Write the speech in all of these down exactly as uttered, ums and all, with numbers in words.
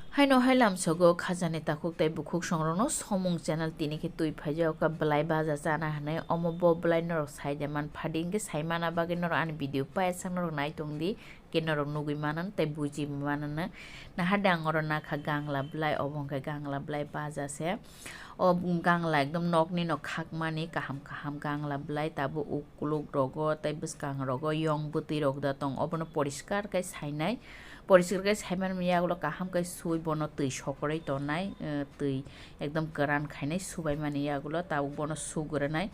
Haino hai lamsogo khajani takhuk tei bukhuk songrokno somung channel tini khe twi phaijak kha belai baja chana hinwi. Omo bo belai norok sai de man phadi, hinkhe sai mana bagwi norok ani video paisa norok nai tong di, khe norok nugwi mano tei buji mano. Nahardi ang oro nakha gangla belai, obo hinkhe gangla belai baja se. O gangla ekdom nokni no khakmani kaham kaham gangla belai, tabuk ukuluk rogo tei bwskang rogo yong bwtwi rok da tong, obono poriskar khe sainai. Poriskar khe saimani yagulo kaham khe sui bono twi sokorwi tonai, eh, twi ekdom kwran khainai subaimani yagulo, tabuk bono sugwrwnai.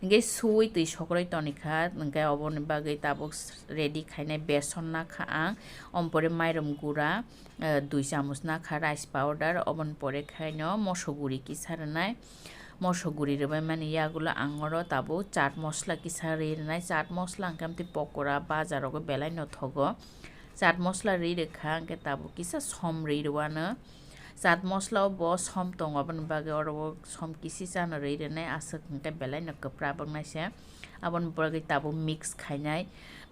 Hinkhe sui twi sokorwi tonikha, hinkhe oboni bagwi tabuk ready khainai beson nakha ang, ompore mairum gura, eh, dui chamuch nakha rice powder, oboni pore khaino moso guri kisa rwnai. Moso guri rwbaimani yagulo ang oro tabuk chaat masala kisa rwi rwnai. Chaat masala hinkhe amtwi pokora bazarogo belai no thogo. Chaat masala rwi rwkha, hinkhe tabuk kisa som rwi rwano. Chaat masala o bo som tongo, aboni bagwi oro o som kisi chano rwi rwnai, aswk hinkhe belai no kwprak wngnai se. Aboni bagwi tabuk mix khainai,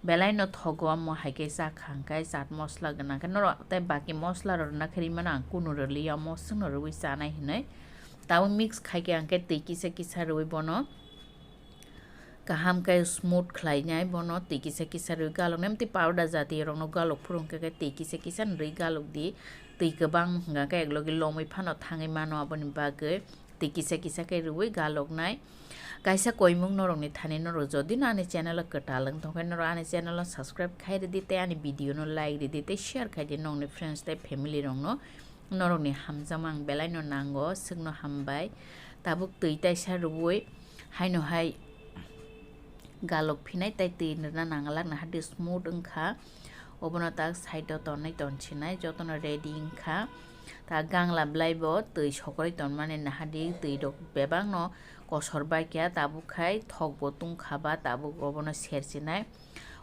belai no thogo. Omo hai khe chakha hinkhe chaat masala gwnang khe norok tei baki masala rok rwna khe rwi mano, ang kunu rwliya, omo swkno rwui chanai hinwi. Tabuk mix khai khe ang khe twi kisa kisa rwui bono kaham khe smooth khlainai, bono twi kisa kisa rwui galoknai. Amtwi powder jati rokno galok phuru hinkhe khe twi kisa kisa no rwui galok di, twi kwbang wngkha khe eklogi lomwi phano thangwi mano, aboni bagwi twi kisa kisa khe rwui galoknai. Kaisa koimung norokni thani norok jodi no ani channel o kwtal wng tongkhe norok ani channel o subscribe khai rwdi tei ani video no like rwdi tei share khai di nokni friends tei family rokno. Norokni hamjakma ang belai no nango, swkno hambai. Tabuk twi taisa rwui haino hai galok phinai tei twi rwna nanglak, nahardi smooth wngkha. Obono tak side o tonwi tonsinai jotono ready wngkha. Ta gangla belai bo twi sokorwi tonmani, nahardi twi rok bebak no kosor bai kha, tabuk khai thok bo tungkha ba tabuk obono sersinai.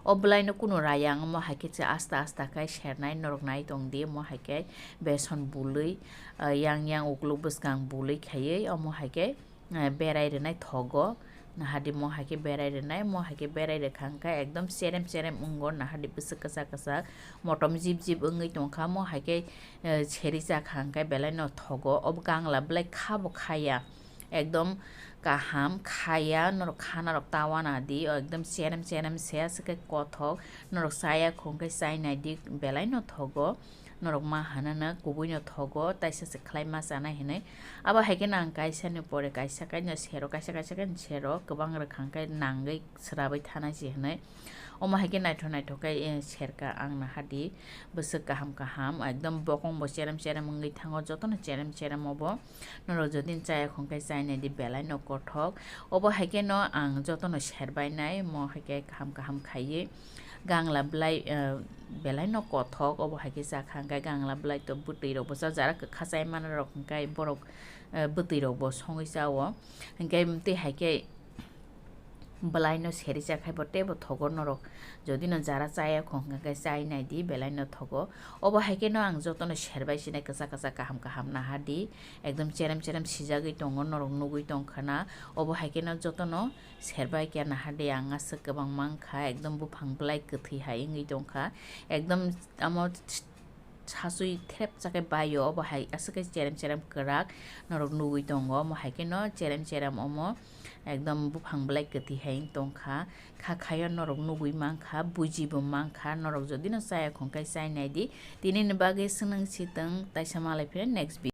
O belai no kunu raya ang, omo hai khe se asta asta khai sernai, norok nai tong di, omo hai khe beson bului, ah, yang yang ukuluk bwskang bului khaiwi omo hai khe, eh, berai rwnai thogo. Nahardi mo hai khe berai rwnai, mo hai khe berai rwkha hinkhe ekdom cherem cherem wngo, nahardi bwswk kwchak kwchak motom jip jip wngwi tongkha, mo hai khe, eh, seri chakha hinkhe belai no thogo. Obo gangla belai kha bo khaya, ekdom kaham khaya, norok khana rok ta wana di, ekdom cherem cherem se, aswk khe kothok, norok chaya khong khe chai nai di, belai no thogo. Norok ma hanana kubui no thogo, taisa se khlai ma chanai hinwi. Abo hai khe no ang kaisa ni pore kaisa kaino sero, kaisa kaisa khe sero kwbang rwkha khe nangwi swrabwi thanai se hinwi. Omo hai khe naithok naithok khe, eh, serka ang nahardi bwswk kaham kaham, ekdom bokong bo cherem cherem wngwi thango, jotono cherem cherem obo. Norok jodi chaya khong khe chai nai di, belai no kothok. Obo hai khe no ang jotono serbai nai, mo hai khe kaham kaham khaiwi gangla belai, eh, belai no kothok. Obo hai khe chakha hinkhe gangla belai to bwtwi rok bo cha, jara kwkha chai mana rok hinkhe borok, eh, bwtwi rok bo songwi cha o. Hinkhe tei hai khe belai no seri cha khai bo teibo thogo norok. Jodi no jara chaya khong hwnkha khe chai nai di, belai no thogo. Obo hai khe no ang jotono serbai sinai, kwchak kwchak kaham kaham nahardi. Ekdom cherem cherem sijagwi tongo, norok nugwi tong khana. Obo hai khe no jotono serbai khe nahardi, ang aswk kwbang mankha, ekdom buphang belai kwthwi hai wngwi tongkha. Ekdom amo sasui threp cha khe baio, obo hai aswk khe cherem cherem kwrak norok nugwi tongo. Omo hai khe no cherem cherem omo ekdom buphang belai kwthwi hai wng tongkha. Kha khaio norok nugwi mankha, bujibo mankha, norok jodi no chaya khong khe chai nai di. Tini ni bagwi swnang sitwng, taisa malai phino next video.